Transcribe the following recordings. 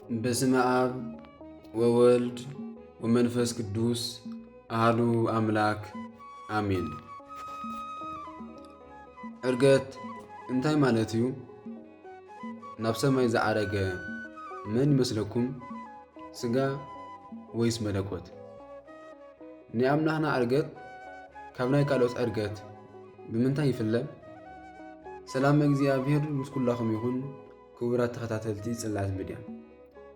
በስመ አብ ወወልድ ወመንፈስ ቅዱስ አሐዱ አምላክ አሜን። ዕርገት እንታይ ማለት እዩ? ናብ ሰማይ ዝዓረገ መን ይመስለኩም? ስጋ ወይስ መለኮት? ናይ ኣምላኽና ዕርገት ካብ ናይ ካልኦት ዕርገት ብምንታይ ይፍለ? ሰላም እግዚኣብሔር ምስ ኩላኹም ይኹን። ክቡራት ተኸታተልቲ ጽላት ሚድያ፣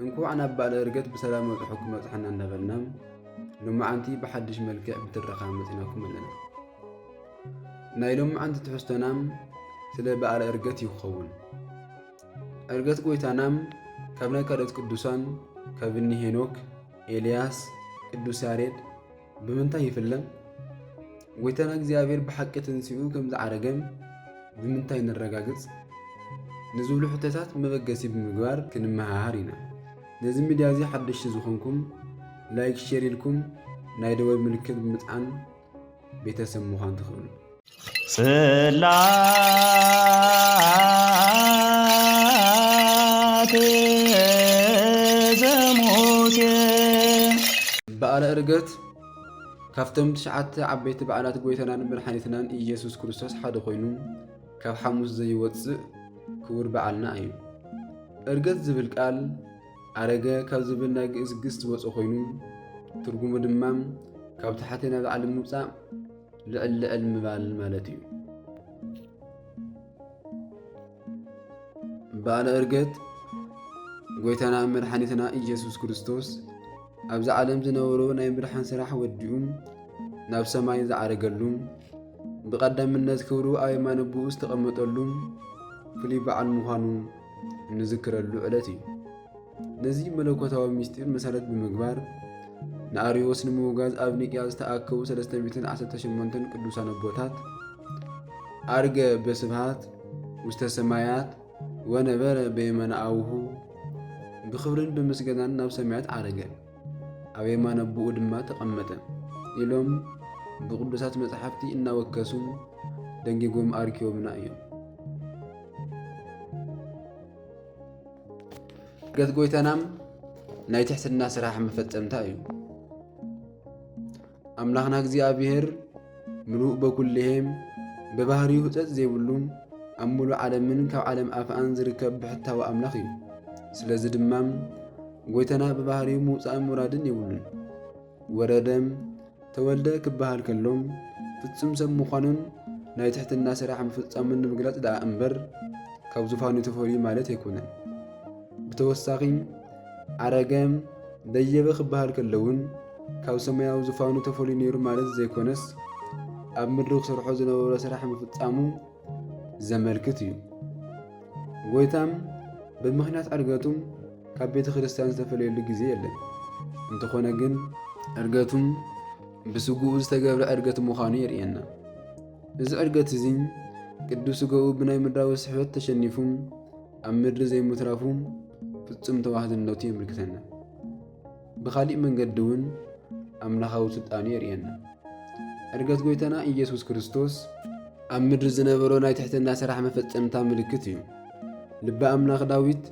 እንኳዕ ናብ በዓለ ዕርገት ብሰላም በጽሐኩም በጽሐና እንዳበልና፣ ሎማዓንቲ ብሓድሽ መልክዕ ብትረኻ መጺናኩም ኣለና። ናይ ሎማዓንቲ ትሕዝቶና ስለ በዓለ ዕርገት ይኸውን። ዕርገት ጎይታና ካብ ናይ ካልኦት ቅዱሳን፣ ካብ እኒ ሄኖክ፣ ኤልያስ፣ ቅዱስ ያሬድ ብምንታይ ይፍለ? ጎይታና እግዚኣብሔር ብሓቂ ተንሲኡ ከም ዝዓረገ ብምንታይ ነረጋግጽ? ንዝብሉ ሕቶታት መበገሲ ብምግባር ክንመሃሃር ኢና። ነዚ ሚድያ እዚ ሓደሽቲ ዝኾንኩም፣ ላይክ፣ ሼር ኢልኩም ናይ ደወል ምልክት ብምጽዓን ቤተሰብ ምዃን ትኽእሉ። ጽላት ዘሙሴ። በዓለ ዕርገት ካብቶም ትሽዓተ ዓበይቲ በዓላት ጎይታናን መድሓኒትናን ኢየሱስ ክርስቶስ ሓደ ኮይኑ፣ ካብ ሓሙስ ዘይወጽእ ክቡር በዓልና እዩ። ዕርገት ዝብል ቃል ኣረገ ካብ ዝብል ናይ ግእዝ ግስ ዝወጸ ኮይኑ፣ ትርጉሙ ድማ ካብ ታሕቲ ናብ ላዕሊ ምውጻእ፣ ልዕል ልዕል ምባል ማለት እዩ። በዓለ ዕርገት ጎይታና መድሓኒትና ኢየሱስ ክርስቶስ ኣብዚ ዓለም ዝነበሮ ናይ ምድሓን ስራሕ ወዲኡ ናብ ሰማይ ዝዓረገሉ፣ ብቐዳምነት ክብሩ ኣብ የማነ ብኡ ዝተቐመጠሉ ፍሉይ በዓል ምዃኑ እንዝክረሉ ዕለት እዩ። ነዚ መለኮታዊ ምስጢር መሰረት ብምግባር፣ ንኣርዮስ ንምውጋዝ ኣብ ኒቅያ ዝተኣከቡ ሰለስተ ሚእትን ዓሰርተ ሸሞንተን ቅዱሳን ኣቦታት፣ "አርገ በስብሐት ውስተ ሰማያት ወነበረ በየማነ አቡሁ"፣ ብኽብርን ብምስጋናን ናብ ሰማያት ዓረገ፣ ኣብ የማነ ኣቦኡ ድማ ተቐመጠ ኢሎም ብቅዱሳት መጻሕፍቲ እናወከሱ ደንጊጎም ኣርኪቦምና እዮም። ዕርገት ጎይታናም ናይ ትሕትና ስራሕ መፈጸምታ እዩ። ኣምላኽና እግዚኣብሔር ምሉእ በኩልሄም፣ ብባህሪኡ ህጸጽ ዘይብሉ፣ ኣብ ምሉእ ዓለምን ካብ ዓለም ኣፍኣን ዝርከብ ብሕታዊ ኣምላኽ እዩ። ስለዚ ድማ ጎይታና ብባህሪኡ ምውጻእን ምውራድን የብሉን። ወረደም ተወልደ ክበሃል ከሎ፣ ፍጹም ሰብ ምዃኑን ናይ ትሕትና ስራሕ ምፍጻሙን ንምግላጽ ደኣ እምበር፣ ካብ ዙፋኑ ተፈልዩ ማለት ኣይኮነን። ብተወሳኺ፣ ዓረገ፣ ደየበ ክበሃል ከሎ እውን፣ ካብ ሰማያዊ ዙፋኑ ተፈልዩ ነይሩ ማለት ዘይኮነስ፣ ኣብ ምድሪ ክሰርሖ ዝነበሮ ስራሕ ምፍጻሙ ዘመልክት እዩ። ጎይታም ብምኽንያት ዕርገቱ ካብ ቤተ ክርስቲያን ዝተፈለየሉ ግዜ የለን። እንተኾነ ግን፣ ዕርገቱ ብስግኡ ዝተገብረ ዕርገት ምዃኑ የርእየና። እዚ ዕርገት እዚ ቅዱስ ስጋኡ ብናይ ምድራዊ ስሕበት ተሸኒፉ ኣብ ምድሪ ዘይምትራፉ ፍጹም ተዋህድነቱ የመልክተና። ብኻሊእ መንገዲ እውን ኣምላኻዊ ስልጣኑ የርእየና። ዕርገት ጎይታና ኢየሱስ ክርስቶስ ኣብ ምድሪ ዝነበሮ ናይ ትሕትና ስራሕ መፈጸምታ ምልክት እዩ። ልበ ኣምላኽ ዳዊት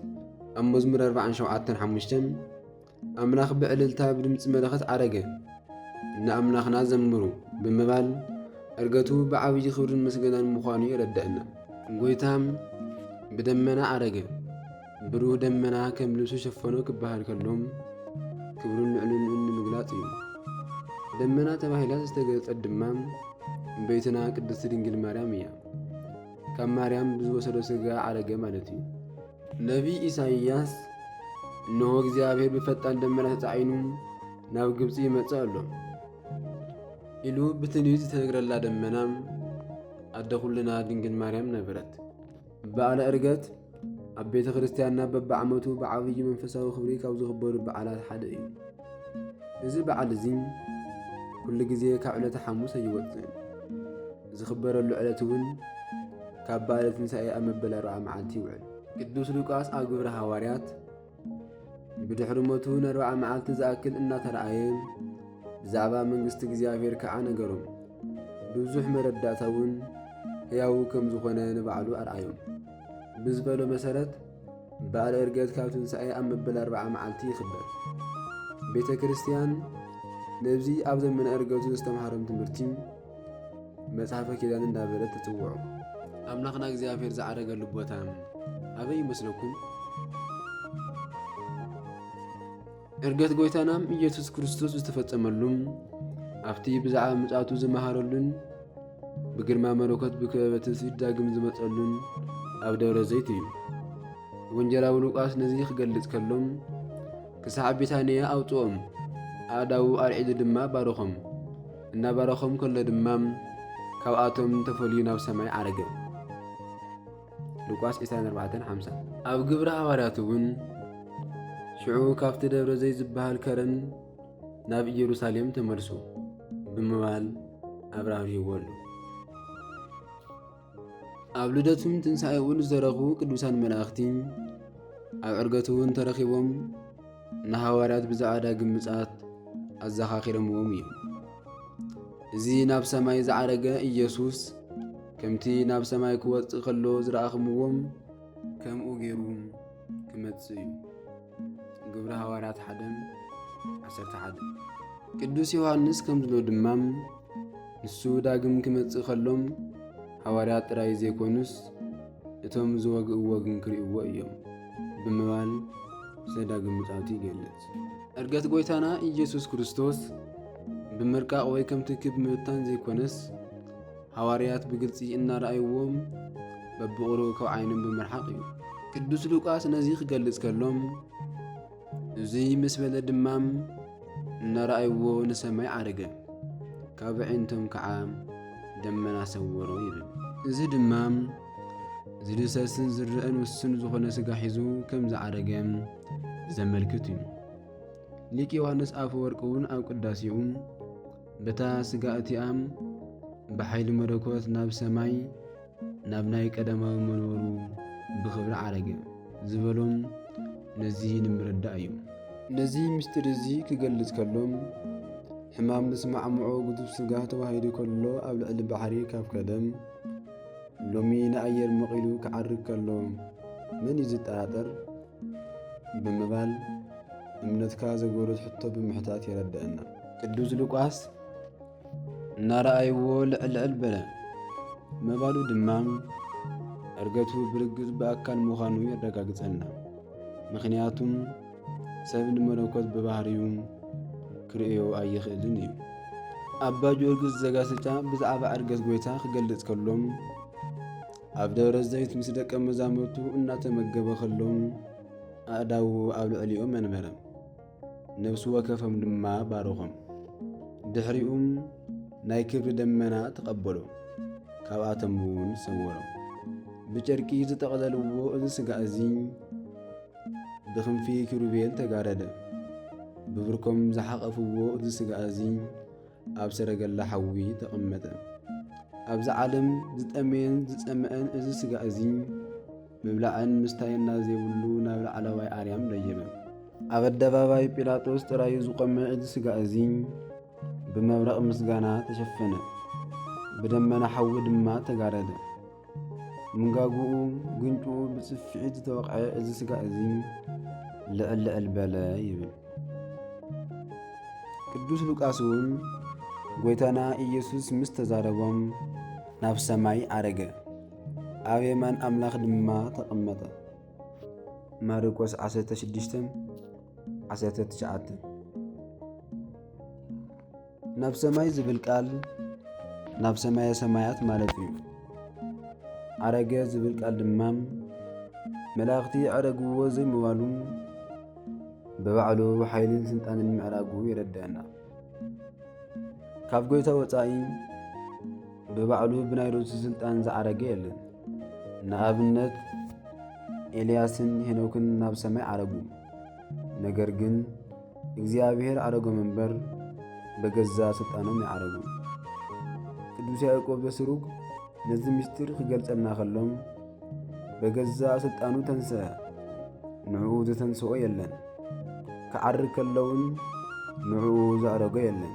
ኣብ መዝሙር ኣርባዓን ሸውዓተን ሓሙሽተን፣ "ኣምላኽ ብዕልልታ ብድምጺ መለኸት ዓረገ፣ ንኣምላኽና ዘምሩ" ብምባል፣ ዕርገቱ ብዓብዪ ክብርን ምስጋናን ምዃኑ የረድአና። ጎይታ ብደመና ዓረገ፣ ብሩህ ደመና ከም ልብሱ ሸፈኖ ክበሃል ከሎ፣ ክብሩን ልዕልንኡን ንምግላጽ እዩ። ደመና ተባሂላ ዝተገልጸት ድማ እመቤትና ቅድስት ድንግል ማርያም እያ። ካብ ማርያም ብዝወሰዶ ስጋ ዓረገ ማለት እዩ። ነቢይ ኢሳይያስ፣ "እንሆ፣ እግዚኣብሔር ብፈጣን ደመና ተጻዒኑ ናብ ግብጺ ይመጽእ ኣሎ" ኢሉ ብትንቢት ዝተነግረላ ደመና ኣደ ኩልና ድንግል ማርያም ነበረት። በዓለ ዕርገት ኣብ ቤተ ክርስቲያንና በብዓመቱ ብዓብዪ መንፈሳዊ ክብሪ ካብ ዝኽበሩ በዓላት ሓደ እዩ። እዚ በዓል እዚ ኩሉ ግዜ ካብ ዕለተ ሓሙስ ኣይወጽእን። ዝኽበረሉ ዕለት እውን ካብ በዓለ ትንሳኤ ኣብ መበል ኣርብዓ መዓልቲ ይውዕል። ቅዱስ ሉቃስ ኣብ ግብረ ሃዋርያት፣ ብድሕሪ ሞቱ ንኣርብዓ መዓልቲ ዝኣክል እናተረኣየ ብዛዕባ መንግስቲ እግዚኣብሔር ከዓ ነገሮም። ብዙሕ መረዳእታ እውን ሕያው ከም ዝኾነ ንባዕሉ ኣርኣዮም። ብዝበሎ መሰረት፣ በዓል ዕርገት ካብ ትንሳኤ ኣብ መበል ኣርብዓ መዓልቲ ይኽበር። ቤተ ክርስቲያን ነዚ ኣብ ዘመነ ዕርገቱ ዘስተምሃሮም ትምህርቲ መጽሓፈ ኪዳን እንዳበለት ትጽውዖ። ኣምላኽና እግዚኣብሔር ዝዓረገሉ ቦታ ኣበይ ይመስለኩም? ዕርገት ጎይታና ኢየሱስ ክርስቶስ ዝተፈጸመሉ፣ ኣብቲ ብዛዕባ ምጽኣቱ ዝመሃረሉን ብግርማ መለኮት ብክበበ ትስብእት ዳግም ዝመጸሉን ኣብ ደብረ ዘይት እዩ። ወንጌላዊ ሉቃስ ነዚ ክገልጽ ከሎ፣ ክሳዕ ቢታንያ ኣውጽኦም፣ ኣእዳዉ ኣልዒሉ ድማ ባረኾም። እናባረኾም ከሎ ድማ ካብኣቶም ተፈልዩ ናብ ሰማይ ዓረገ። ሉቃስ ዕስራን ኣርባዕተን ሓምሳን። ኣብ ግብረ ሃዋርያት እውን፣ ሽዑ ካብቲ ደብረ ዘይት ዝበሃል ከረን ናብ ኢየሩሳሌም ተመልሱ ብምባል ኣብራብሪህዎ ኣሎ። ኣብ ልደቱን ትንሳኤኡን ዝተረኹ ቅዱሳን መላእኽቲ ኣብ ዕርገቱ እውን ተረኺቦም ንሃዋርያት ብዛዕባ ዳግም ምጽኣት ኣዘኻኺሮምዎም እዮም። እዚ ናብ ሰማይ ዝዓረገ ኢየሱስ ከምቲ ናብ ሰማይ ክወጽእ ከሎ ዝረኣኹምዎም ከምኡ ገይሩ ክመጽእ እዩ። ግብረ ሃዋርያት ሓደ ዓሰርተ ሓደ። ቅዱስ ዮሃንስ ከም ዝብሎ ድማ ንሱ ዳግም ክመጽእ ከሎም ሃዋርያት ጥራይ ዘይኮኑስ እቶም ዝወግእዎ ግን ክርእይዎ እዮም ብምባል ስለ ዳግም ምጽኣቱ ይገልጽ። ዕርገት ጎይታና ኢየሱስ ክርስቶስ ብምርቃቕ ወይ ከምቲ ክብ ምብታን ዘይኮነስ ሃዋርያት ብግልጺ እናረኣይዎም በብቑሩብ ካብ ዓይኖም ብምርሓቕ እዩ። ቅዱስ ሉቃስ ነዚ ክገልጽ ከሎም፣ እዚ ምስ በለ ድማ እናረኣይዎ ንሰማይ ዓረገ፣ ካብ ኣዒንቶም ከዓ ደመና ሰወሮ ይብል። እዚ ድማ ዝድሰስን ዝረአን ውሱን ዝኾነ ስጋ ሒዙ ከም ዝዓረገ ዘመልክት እዩ። ሊቅ ዮሃንስ ኣፈወርቅ እውን ኣብ ቅዳሴኡ በታ ስጋ እቲኣ ብሓይሊ መለኮት ናብ ሰማይ ናብ ናይ ቀዳማዊ መንበሩ ብኽብሪ ዓረገ ዝበሎም ነዚ ንምርዳእ እዩ። ነዚ ምስጢር እዚ ክገልጽ ከሎ ሕማም ምስማዕምዖ ግዙፍ ስጋ ተዋሂዱ ከሎ ኣብ ልዕሊ ባሕሪ ካብ ከደ ሎሚ ንኣየር መቒሉ ክዓርግ ከሎ መን እዩ ዝጠራጠር? ብምባል እምነትካ ዘጎደት ሕቶ ብምሕታት የረድአና። ቅዱስ ሉቃስ እናረኣይዎ ልዕል ልዕል በለ። ምባሉ ድማ ዕርገቱ ብርግጽ ብኣካል ምዃኑ የረጋግጸልና። ምኽንያቱም ሰብ ንመለኮት ብባህሪኡ ክርእዮ ኣይኽእልን እዩ። ኣባ ጊዮርጊስ ዘጋስጫ ብዛዕባ ዕርገት ጎይታ ክገልጽ ከሎ፣ ኣብ ደብረ ዘይት ምስ ደቀ መዛሙርቱ እናተመገበ ከሎ ኣእዳዉ ኣብ ልዕሊኦም ኣንበረ፣ ነፍሲ ወከፎም ድማ ባረኾም። ድሕሪኡም ናይ ክብሪ ደመና ተቐበሎ፣ ካብኣቶም እውን ሰወሮም። ብጨርቂ ዝጠቕለልዎ እዚ ስጋ እዚ ብክንፊ ኪሩቤል ተጋረደ። ብብርኮም ዝሓቐፍዎ እዚ ስጋ እዚ ኣብ ሰረገላ ሓዊ ተቐመጠ። ኣብዚ ዓለም ዝጠመየን ዝጸምአን እዚ ስጋ እዚ ምብላዕን ምስታይን ዘይብሉ ናብ ላዕለዋይ ኣርያም ደየበ። ኣብ ኣደባባይ ጲላጦስ ጥራዩ ዝቖመ እዚ ስጋ እዚ ብመብረቕ ምስጋና ተሸፈነ፣ ብደመና ሓዊ ድማ ተጋረደ። ምንጋጉኡ፣ ጉንጭኡ ብጽፍዒት ዝተወቕዐ እዚ ስጋ እዚ ልዕል ልዕል በለ ይብል። ቅዱስ ሉቃስ እውን ጎይታና ኢየሱስ ምስ ተዛረቦም ናብ ሰማይ ዓረገ፣ ኣብ የማን ኣምላኽ ድማ ተቐመጠ። ማርቆስ ዓሰርተ ሽዱሽተ ዓሰርተ ትሽዓተ። ናብ ሰማይ ዝብል ቃል ናብ ሰማየ ሰማያት ማለት እዩ። ዓረገ ዝብል ቃል ድማ መላእኽቲ ኣዕረግዎ ዘይምባሉ ብባዕሉ ሓይልን ስልጣንን ምዕራጉ የረድአና። ካብ ጎይታ ወጻኢ ብባዕሉ ብናይ ርእሱ ስልጣን ዝዓረገ የለን። ንኣብነት ኤልያስን ሄኖክን ናብ ሰማይ ዓረጉ። ነገር ግን እግዚኣብሔር ኣረጎም እምበር በገዛ ስልጣኖም ይዓረጉ። ቅዱስ ያዕቆብ ዘስሩግ ነዚ ምስጢር ክገልጸልና ከሎ፣ በገዛ ስልጣኑ ተንስአ፣ ንዕኡ ዝተንስኦ የለን። ክዓርግ ከሎ እውን ንዕኡ ዘዕረጎ የለን።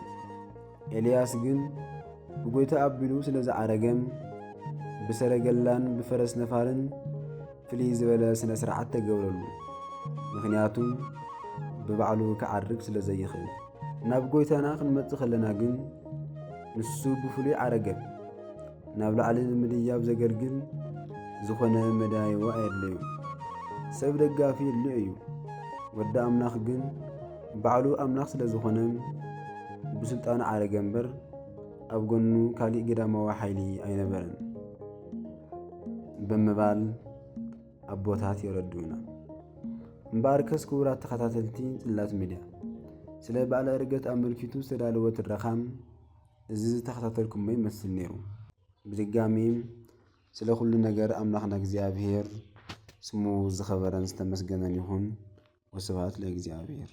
ኤልያስ ግን ብጎይታ ኣቢሉ ስለ ዝዓረገ፣ ብሰረገላን ብፈረስ ነፋርን ፍልይ ዝበለ ስነ ስርዓት ተገብረሉ። ምኽንያቱም ብባዕሉ ክዓርግ ስለ ዘይኽእል። ናብ ጎይታና ክንመጽእ ከለና ግን ንሱ ብፍሉይ ዓረገ። ናብ ላዕሊ ንምድያብ ዘገልግል ዝኾነ መዳይቦ ኣየድለዩ። ሰብ ደጋፊ የድልዮ እዩ። ወዲ ኣምላኽ ግን ባዕሉ ኣምላኽ ስለ ዝኾነ ብስልጣኑ ዓረገ እምበር ኣብ ጎኑ ካሊእ ግዳማዊ ሓይሊ ኣይነበረን ብምባል ኣቦታት የረድኡና። እምበኣርከስ ክቡራት ተኸታተልቲ ጽላት ሚድያ፣ ስለ በዓለ ዕርገት ኣመልኪቱ ዝተዳለወ ትረኻም እዚ ዝተኸታተልኩሞ ይመስል ነይሩ። ብድጋሚ ስለ ኩሉ ነገር ኣምላኽና እግዚኣብሔር ስሙ ዝኸበረን ዝተመስገነን ይኹን። ወስብሐት ለእግዚኣብሔር።